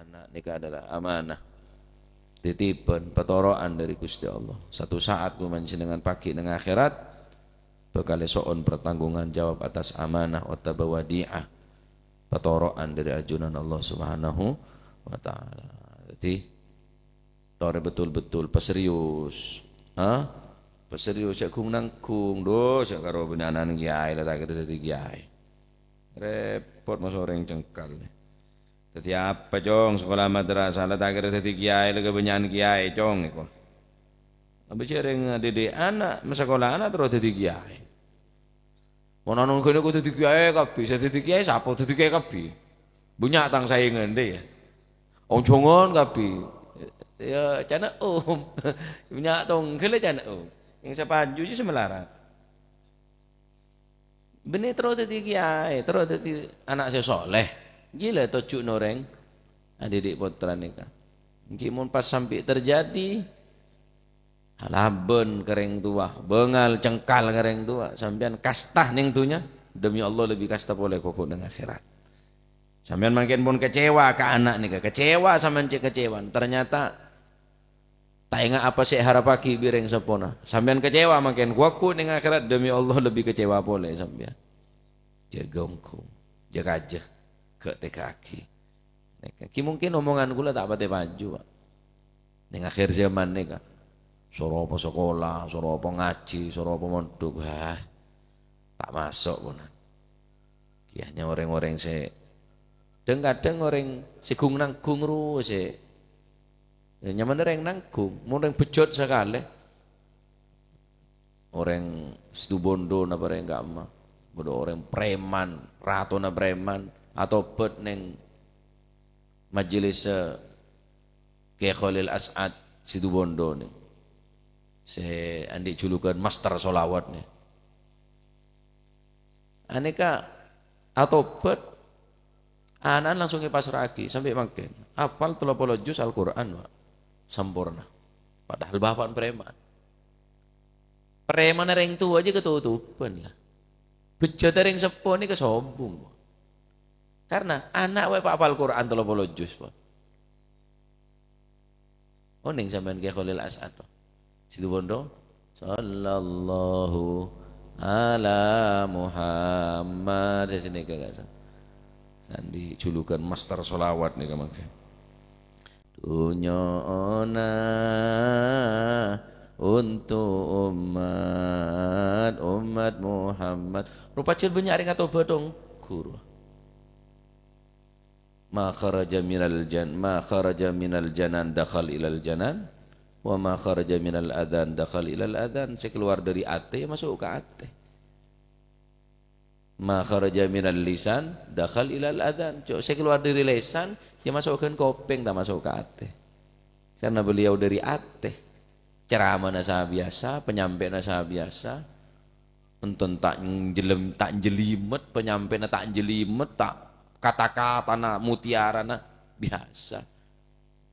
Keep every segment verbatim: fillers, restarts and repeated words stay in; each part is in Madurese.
Ana' nèka adalah amanah. Titipan, patoro'an dhâri Ghustè Allah. Satu saat, koma panjhennengngan pagghi' neng akhèrat, bhâkal èso'on pertanggungan jawab atas amanah otabâ wadi'ah. Patoro'an dhâri ajunan Allah Subhanahu wa Ta'ala. Dhâddhi, torè betul-betul, paserius. Ha? Paserius, jhâ' ghung-nangghung. Dhu, jhâ' karo bânnya'an kèyaè, la ta' kèra dhâddhi kèyaè. Repot, masa orèng cengkal. Dhâddhi apa, Cong? Sakola madrasah la ta' kèra dhâddhi kèyaè, la kabânnya'an kèyaè, Cong, èko. Apa jhâreng dhâddhi ana', masakola ana' terro dhâddhi kèyaè. Mon ana' ghânèka dhâddhi kèyaè kabbhi, sè dhâddhi kèyaè sapa? Dhâddhi kèyaè kabbhi. Bânnya' tang saèngan, dhâ, yâ. Onjhongan kabbhi. Yâ, ca'na, Om. Bânnya' tongghâl, ca'na, Om. Yang sapaju jiyâ sè malarat. Bânnè terro dhâddhi kèyaè, terro dhâddhi ana' sè soleh. Gila tojjhuna orèng adhidhik pottra nèka. Ènggi mon pas sambi terjadi, halabân ka rèng towa, bângal cengkal ka rèng towa, sampèyan kasta neng dhunnya, demi Allah lebbi kasta polè koko neng akhèrat. Sampèyan mangkèn pon kecewa ka ana' nèka, kecewa sampèyan cè' kecewa. Ternyata ta' enga' apa sè èharappaghi bi' rèng seppona. Sampèyan kecewa mangkèn, koko neng akhèrat, demi Allah lebbi kecewa polè sampèyan. Jhâ' ghung-nangghung, jhâ' kajâ, ghâ' tèghâ'aghi. Nèka, ghi mungkin omongan kaulâ ta' patè paju, Pak. Neng akhir zaman nèka, soro apa sakola, soro apa ngajhi, soro apa mondhuk, wah, ta' maso' pon. Ghi hanya orèng-orèng sè, dhâng-kadhâng orèng sè ghung-nangghung rowa sè, yâ, nyamana rèng nangghung, mon rèng bejjhât sakalè. Orèng Situbondo napa rèng ka'emma? Bâdâ orèng preman, ratona preman, atobhât neng majelis, eh, Kè Kholil As'ad Situbondo nè. Sè andi' julukan Master Sholawat nè. Anèka atobhât, ana'na langsung èpasra'aghi, sampè' mangkèn. Apal tello polo juz Al-Qur'an, Pak. Samporna. Padahal bapa'na preman. Premanna rèng towa jiyâ katotoban, la. Bejjhâtâ rèng seppo nèka sombong. Karna ana' wae pa-, apal Qur'an tello polo juz, pon. Onèng sampèyan Kè Kholil As'ad, pon. Situbondo, "Sallallahu ala Muhammad." Sè sanèka, Kak. Sandi julukan Master Sholawat nèka mangkèn. Dunyo'ona untuk umat, umat Muhammad. Rupa jhâr bânnya' rèng atoba dong, guru. Ma kharaja minal jan-, ma kharaja minal janan dakhal ilal janan, wa ma kharaja minal adhan dakhal ilal adhan. Sè kalowar dâri atè, maso' ka atè. Ma kharaja minal lisan dakhal ilal adhan. Cok, sè kalowar dâri lèsan, sè maso' ghân kopèng, ta' maso' ka atè. Karna beliau dâri atè. Ceramana sa biyasa, panyampèna sa biyasa. Enten ta' njelem-, ta' njelimet, panyampèna ta' njelimet, ta' kata-katana, mutiarana biyasa.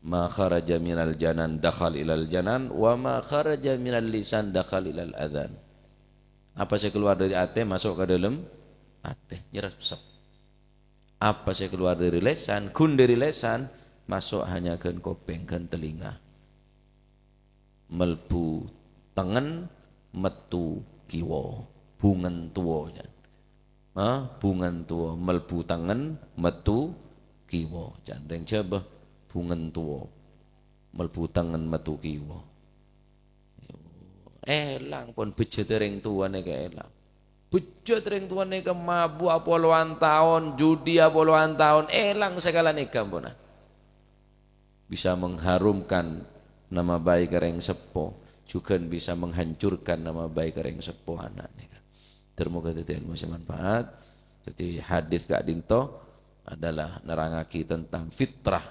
Ma kharaja minal janan dakhal ilal janan, wa ma kharaja minal lisan dakhal ilal adhan. Apa sè kalowar dâri atè maso' ka dâlem atè, nyerepsep. Apa sè kalowar dâri lèsan, ghun dâri lèsan, maso' hanya ghân kopèng, ghân talinga. Melbu tengen, mettu kiwa. Bhungentowa, jân. Ha? Bhungentowa, melbu tengen, mettu kiwa. Jân rèng Jhâbâ, bhungentowa. Melbu tengen, mettu kiwa. Èlang, pon, bejjhâtâ rèng towa nèka èlang. Bejjhât rèng towa nèka mabu' apolowan taon, judi apolowan taon, èlang sakala nèka, pon. Bisa mengharumkan nama baik rèng seppo, jhughân bisa menghancurkan nama baik rèng seppo ana' nèka. Ter-, moga dhâddhi èlmo sè manfaat. Dhâddhi hadis ka'dinto adalah nerrangaghi tentang fitrah,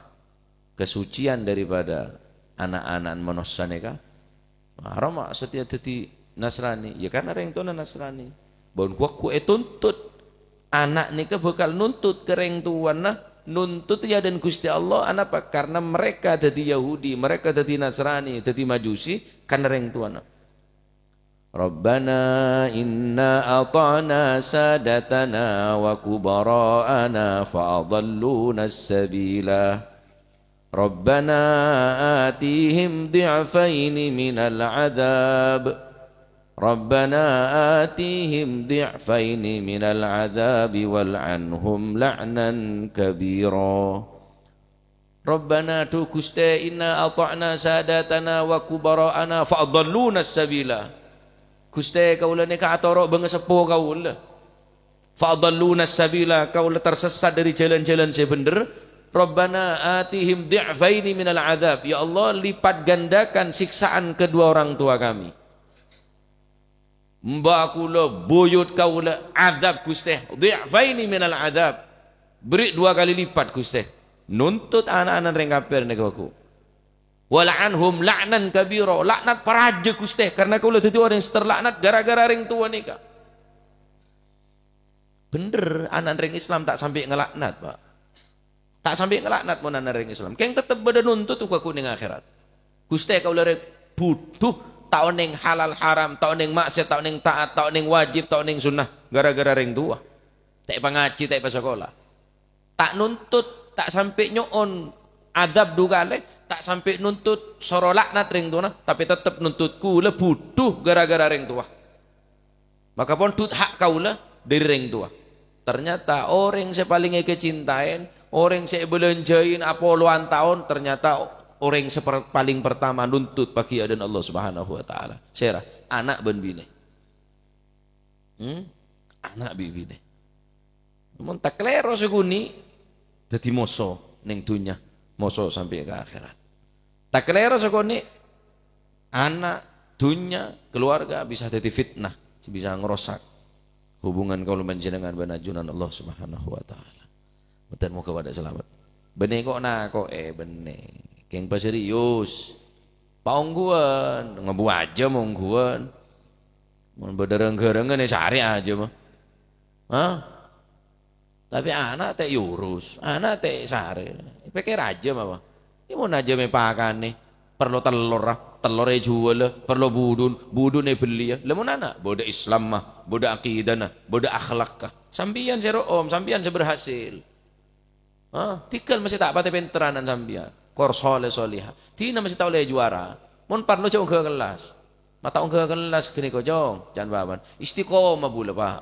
kesucian daripada ana'-ana'na manossa nèka. Arapa satèya dhâddhi Nasrani, ya karna rèng towana Nasrani. Bân ghu-, ghu ètuntut. Ana' nèka bhâkal nuntut ka rèng towana, nuntut è adâ'na Ghustè Allah, anapa? Karna mereka dhâddhi Yahudi, mereka dhâddhi Nasrani, dhâddhi Majusi, karna rèng towana. Rabbana inna ata'na sadatana wa kubara'ana fa adalluna sabila. Rabbana atihim dhi'faini minal adzab. Rabbana atihim dhi'faini minal adzabi wal'anhum la'nan kabira. Rabbana, dhu Ghustè, inna atha'na sadatana wa kubara'ana fa adallunas sabila. Ghustè, kaulâ nèka atoro' bângaseppo kaulâ. Fa adallunas sabila, kaulâ tersesat dâri jhâlân-jhâlân sè bhendher. Rabbana atihim dhi'faini minal adzab. Ya Allah, lipat gandakan siksaan kedua orang tua kami. Mbâ' kaulâ, buyut kaulâ, adzab Ghustè. Dhi'faini minal adzab. Beri dua kali lipat, Ghustè. Nuntut ana'-ana' rèng kafir nèka, ghu. Wal'anhum la'nan kabira. Laknat parajâ, Ghustè. Karena kaulâ dhâddhi orèng sè terlaknat gara-gara rèng towa nèka. Bhendher, ana' rèng Islam ta' sampè' ngalaknat, Pak. Ta' sampè' ngalaknat mon ana' rèng Islam. Kèng tettep bâdâ nuntut uga ghu nèng akhèrat. Ghustè, kaulâ rè budhu, ta' onèng halal haram, ta' onèng ma'siyat, ta' onèng ta'at, ta' onèng wajib, ta' onèng sunnah, gara-gara rèng towa. Ta' èpangajhi, ta' èpasakola. Ta' nuntut, ta' sampè' nyo'on adzab du kalè, ta' sampè' nuntut soro laknat rèng towana, tapè tettep nuntut kaulâ budhu gara-gara rèng towa. Maka pondhut ha' kaulâ dâri rèng towa. Ternyata orèng sè palèng èkacintaè, orèng sè èbâlânjhâi apolowan taon, ternyata orèng sè per-, palèng pertama nuntut paghi' adâ'na Allah Subhanahu wa Ta'ala. Sèra, ana' bân binè. Hmm? Ana' bi' binè. Mon takalèro sakonè', dhâddhi moso nèng dhunnya, moso sampè' ka akhèrat. Takalèro sakonè', ana', dhunnya, keluarga bisa dhâddhi fitnah, sè bisa ngrosak hubungan kaulâ panjhennengngan bân ajunan Allah Subhanahu wa Ta'ala. Mènta moghâ padâ salamet. Bânnè kok nako'è, bânnè. Kèng paserius. Paongghuwân, ngambu ajâm ongghuwân. Mon bâdâ rèng-ghârângan, èsarè ajâmma. Hah? Tapè ana' ta' èurus, ana' ta' èsarè. Pèkkèr ajâm apa? Yâ mon ajâmma èpakanè, parlo tellorra, tellorra èjhuwâlâ, parlo budun, budun èbelliyâ. Lah mon ana', bâdâ Islamma, bâdâ akidana, bâdâ akhlakka. Sampèyan sè ro'om, sampèyan sè berhasil. Hah? Tèghâl masih ta' patè pènter ana'na sampèyan. Kor soleh solehah. Dina masih ta' ollè juara. Mon parlo jhâ' ongghâ kellas. Ma' ta' ongghâ kellas ghânèka, Cong, can bâbân. Istiqomah bulâ, Pak.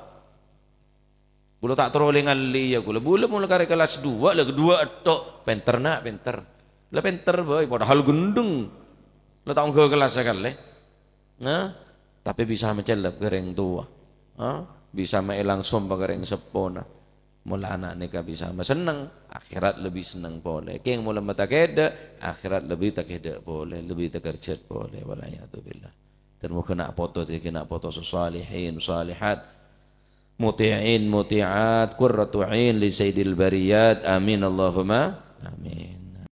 Bulâ ta' terro lè-ngallè yâ kaulâ. Bulâ mula karè kellas duwâ', la kaduwâ' ètto'. Pènter, na', pènter. La pènter bhâi, padahal ghendheng. La ta' ongghâ kellas sakalè. Nah, tapè bisa macellep ka rèng towa. Ha? Bisa maèlang sompa ka rèng seppona. Mola ana' nèka bisa masenneng, akhèrat lebbi senneng polè. Kèng mola matakedda', akhèrat lebbi takedda' polè, lebbi takerjhât polè. Wal iyadzu billah. Dan moghâ na' poto dhâddhi na' poto salihin, salihat. Muti'in, muti'at, qurratu ain li sayyidil bariyat. Amin, Allahumma amin.